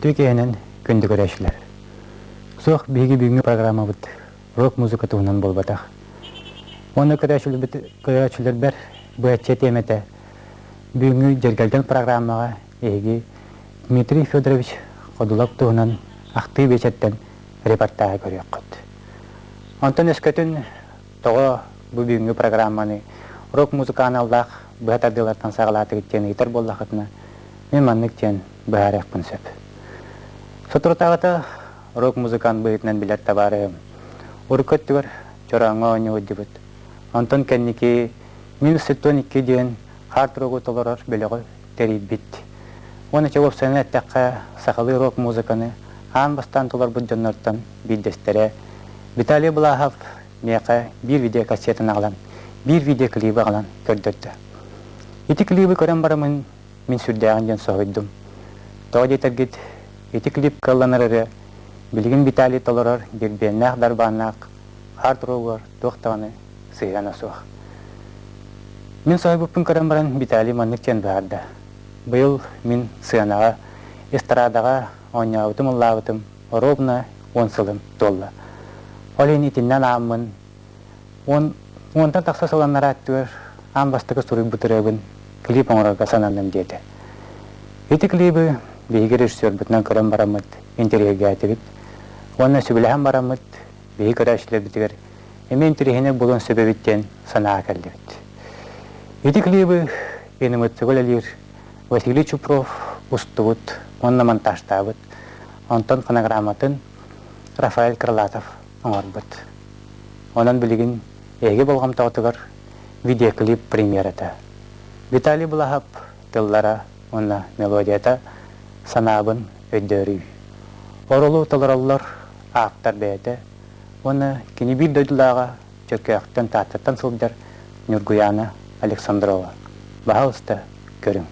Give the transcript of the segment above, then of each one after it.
Үтүө киэһэнэн күндү көрөөччүлэр! Суох биһиги бүгүҥҥү программабыт рок-музыка туһунан буолбатах. Уонна көрөөччүлэрбит көрөөччүлэрбэр быһаччы этиэм этэ. Бүгүҥҥү Дьэргэлгэн программаҕа эһиги Дмитрий Федорович Ходулов туһунан ахтыы биэчэртэн репортааһы көрүөххүт. Онтон өскөтүн тоҕо бу бүгүҥҥү программаны рок-музыка аналлаах быһа тардыылартан саҕалаатыгыт диэн ыйытар буоллаххытына, мин маннык диэн быһаарыахпын сөп. Соторутааҕыта рок-музыкант быһыытынан билэр табаарыһым урукку өттүгэр чорооҥҥо оонньуу сылдьыбыт. Онтон кэнники Минус 112 диэн хард-рогу толорор бөлөҕү тэрийбит. Уонна чэ уопсайынан эттэххэ, сахалыы рок-музыканы аан бастаан толорбут дьоннортон биирдэстэрэ Виталий Былахов миэхэ биир видеокассетаны аҕалан, биир видеоклибы аҕалан көрдөрдө. Ити клибы көрөн бараммын мин сүрдээҕин диэн соһуйдум. Тоҕо диэтэргит, ити клип кыалланар эрэ билигин Виталий толорор дирбиэннээх-дарбааннаах хард-рогугар туох даҕаны сыһыана суох. Мин соһуйбуппун көрөн баран Виталий маннык диэн быһаарда. Быйыл мин сыанаҕа, эстрадаҕа оонньообутум, ыллаабытым оруобуна 10 сылым туолла. Ол иһин итиннэн ааммын 10 уонтан тахса сыл анараа өттүгэр аан бастакы суруйбут ырыабын клип оҥорорго сананным диэтэ. Ити клибы биһиги режиссербутунан көрөн бараммыт интэриэһиргээтибит уонна сөбүлэһэн бараммыт биһиги көрөөччүлэрбитигэр эмиэ интэриэһинэй буолуон сөп эбит диэн санааҕа кэллибит. Ити клибы НМЦ-га үлэлиир Василий Чупров устубут уонна монтажтаабыт, онтон фонограмматын Рафаэль Крылатов оҥорбут. Онон билигин эһиги болҕомтоҕутугар видеоклип премьерата. Виталий Булахов тыллара уонна мелодията санаабын өйдөөрүй. Оролу толороллор ааптар бэйэтэ уонна кини биир дойдулааҕа Чөркөөхтөн Тааттаттан сылдьар Ньургуйаана Александрова. Баһаалыста көрүҥ.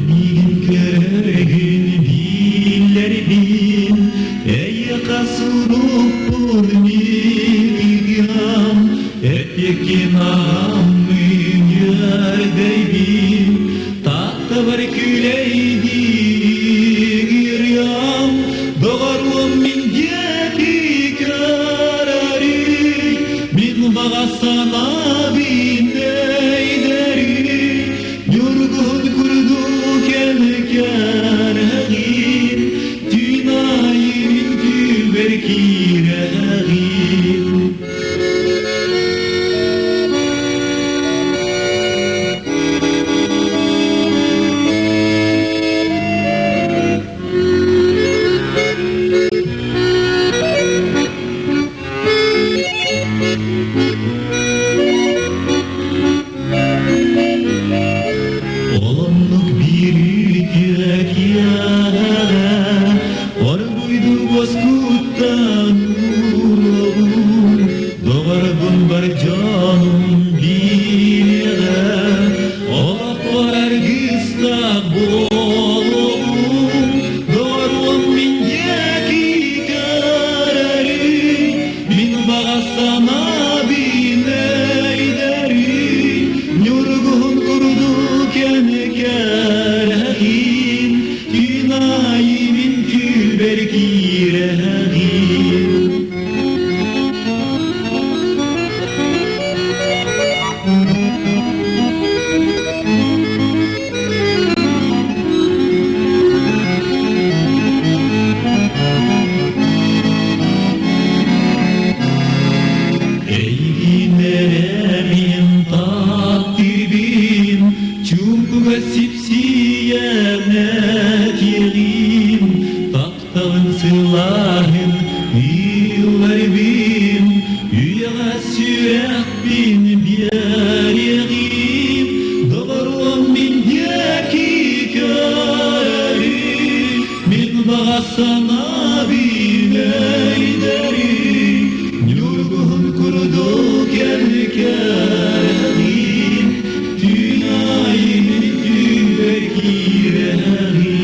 Миигин көрөргүн биллэрбин, Эйиэхэ сурукпун миигин, Эппиккин аҕаммын үөрдэйбин, Тааттабар күлэйдиир Доҕоруом мин диэки көрөрүй, Мин баҕа санаабын өйдөрүй, Ньургун курдук кэрэгин, Түүн аайы мин түүлбэр киирэҕин. Олоннук биир үтүө киэһэ оргуйду уоскуттан. Түүлбэр киирэҕин. Эйигин эрэ мин таптыырбын, чуҥкуга сипсийэн этиэҕим, тапталын сылааһын ылларбын, үйэҕэ сүрэхпин биэриэҕим, доҕоруом мин диэки көрөрү, мин баҕа санаабын өйдөрү, ньургуһун курдук эркээҕин, түүн аайы мин түүнбэр киирэҕин.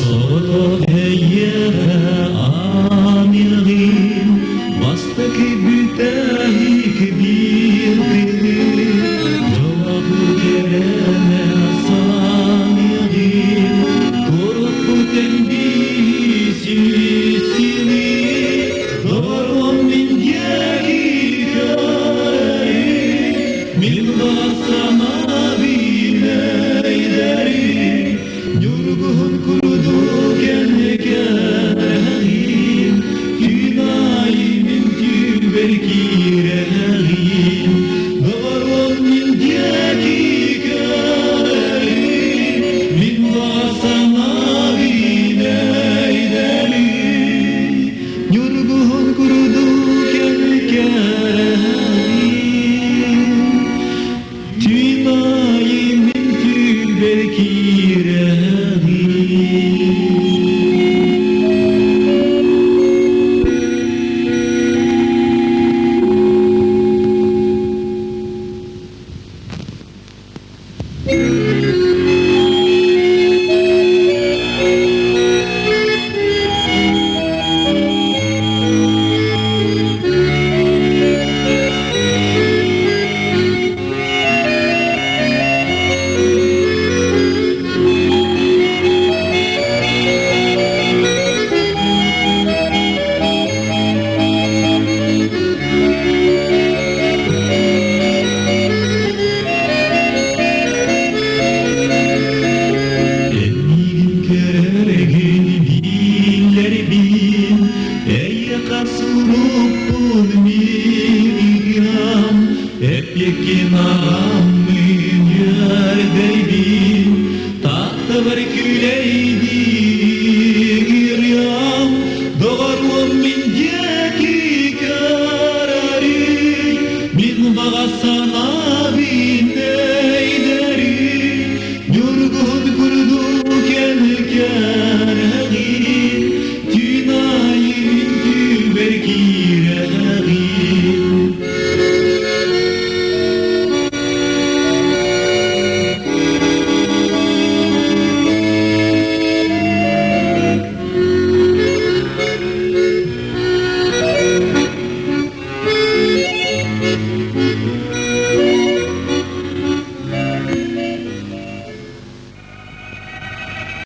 Соҕотох эйиэхэ аныгын бастакы бүтэһик биир тылы дьолоку кэрэмэ саныгын туруккутен биисисини доҕорум мин диэки көрөрү мин санабын өйдөрү Ньургуһун курдук кэрэгин, Түүн аайы мин түүнбэр киирэрин, Доҕоруом мин диэки көрөрүн, Мин баҕа санаабын өйдөрүн. Ньургуһун курдук кэрэгин, Түүн аайы мин түүлбэр киирэҕин. Эмиигин көрөргүн биллэрбин, эйиэхэ суруппун миигин, эппиэккин аҕаммын үөрдэрбин, таптабар күлэр.